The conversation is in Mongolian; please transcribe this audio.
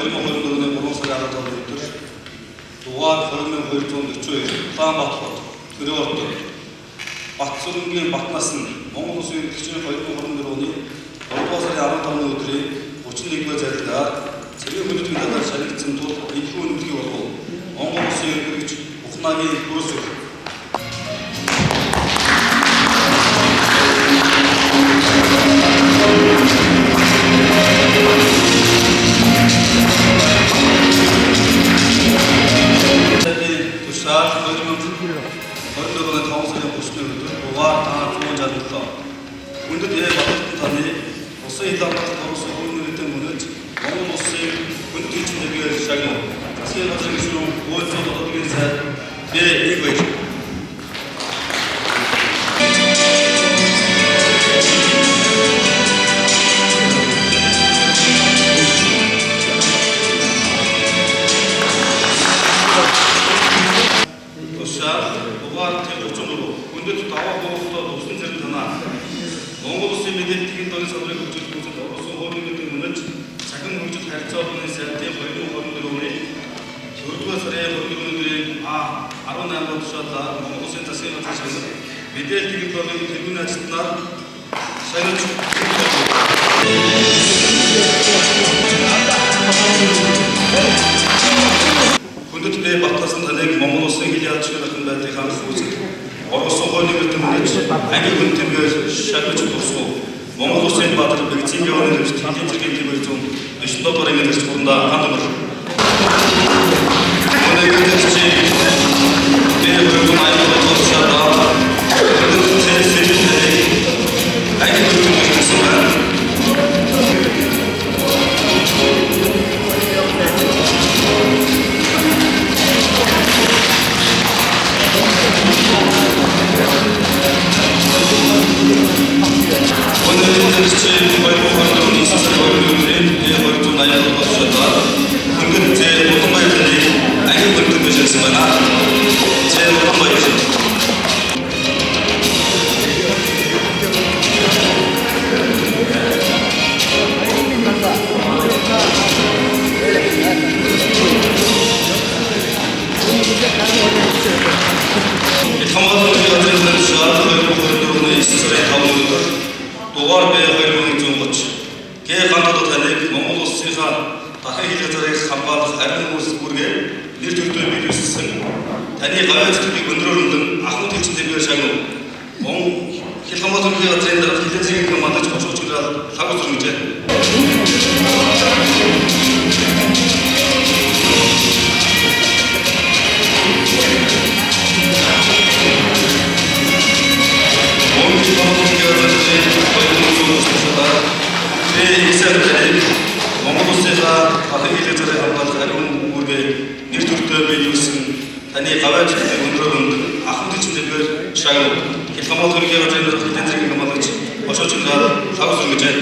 2024-ны 3 сарын 15-ны өдөр дугаар 20242 Улаанбаатар хот Төрөө ордог Батсүрэнгийн Батнаас нь Монгол Улсын ерөнхийлөгчийн 2024 оны 3 дугаар сарын 15-ны өдрийн 31-р зарилгаар цэргийн хүндэтгэлийн талаар шагнагдсан тул энэхүү үнэмлэхийг болгов. Монгол Улсын ерөнхийлөгч Ухнаагийн Бүрсүр. Тушаал 2024 оны 5 сарын 30-ны өдөр дугаар 167. Хүндэт Э Баталдан таны Усын хил хамгаалалт оруулсан хувь нэмэлтийн үнэлж Монгол Улсын хүндэт элчин зэргээр шагнав. Засгийн газрын гишүүн Хууль зүйн дотоодын сайд Б. Нэг баяр. Тушаал дугаар Т34. Хүндэт даваа хууртай төвсөн зэрэг танаа Монгол Улсын мэдээллийн технологийн салбарыг хөгжүүлэх үзэл оруулсан хувь нэмэлтийн үнэлж цахим хөгжил харилцаа холбооны сайдын 2024 оны 4-р сарын 24-ний өдрийн А 18 дугаар тушаалаар Монгол Улсын засгийн газрын шагнал мэдээллийн технологийн тэргүүний ажилтнаар шагналж Хүндэт Б. Батласан таныг Монгол Улсын хил язчны дахин байдлыг хангах үзэл оруулсан хувь нэмэлтийн үнэлж ангийн хүн тэмдгээр шагнаж дурсав. Монгол Улсын Баатар Бэгцийн явны нэрт хөлийн зэргийн тэмээр 147 дугаар ангийн зэрч хурандаа хан төмөр. Өнөөдөр чи Б. 287 дугаар тушаалаар хүндэт Ц. Сэбэн таныг ангийн хүн тэмдгээр шагнасан байна. Өнөөдөр чи 2024 оны 9 сарын 24-ний өдрийн Б 287 дугаар тушаалаар хүндэт З. Уланбаяр таныг ангийн хүн тэмдгээр шагнасан байна. З. Уланбаяр. Хамгаалалын газрын тушаал 2024 оны 9 сарын 5-ны өдөр дугаар Б 2130 Г Гантодоо таныг Монгол Улсынхаа дахин хил газрыг хамгаалах ариун үүргээ нэр төрдөө биелүүлсэн таны гавьяа зүтгийг өндрөөрөмлөн ахмад элчин тэмдгээр шагнав. Монгол хил хамгаалалын газрын дарга хилэн зэргийн командаж хошууч генерал Лагус өргөжээ. Монгол хамгаалалын газрын 2130 тушаалаар Б Ихсэн таныг Монгол Улсынхаа дахин хил газрыг хамгаалах ариун үүргээ нэр төрдөө биелүүлсэн таны гавьяа зүтгийг өндрөөрөмлөн ахмад элчин тэмдгээр шагнав. Хил хамгаалалын газрын дарга хилэн зэргийн командаж хошууч генерал Лагус өргөжээ.